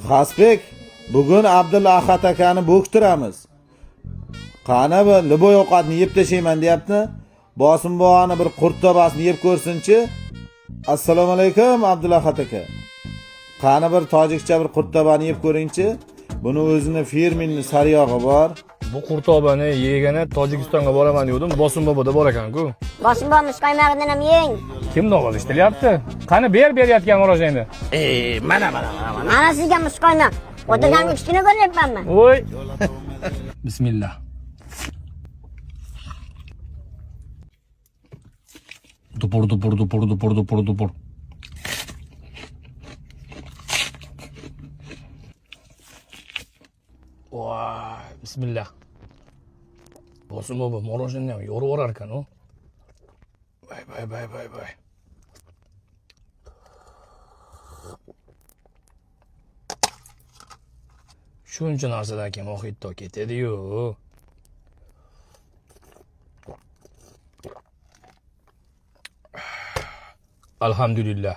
Xasbek, bugun Abdulla Ahad akani bo'ktiramiz. Qani bir liboy ovqatni yeb tashlayman deyapti. Bosim bog'ani bir qurtobasini yeb ko'rsinchi. Assalomu alaykum, Abdulla Ahad aka. Qani bir tojikcha bir qurtobani yeb ko'ringchi. Buni o'zini firminni sariyog'i bor. Bu qurtobani yegani Tojikistonga boraman degandim, Bosim boboda bor ekan-ku. Bosim bobo, muzqaymog'idan ham yeng. Kim ovoz eshitilyapti? Qani ber berayotgan murojangni. E, mana mana mana mana. Mana sizga muzqaymoq. O'tirganga kichkina ko'ryapmanmi? Voy. Bismillah. Dupur dupur dupur dupur dupur dupur. Voy, bismillah. Bosim bobo morojnani ham yorib yuborar ekan u. Voy voy voy voy voy. Shuncha narsadan keyin Mohitto ketadi-yu. Alhamdulillah.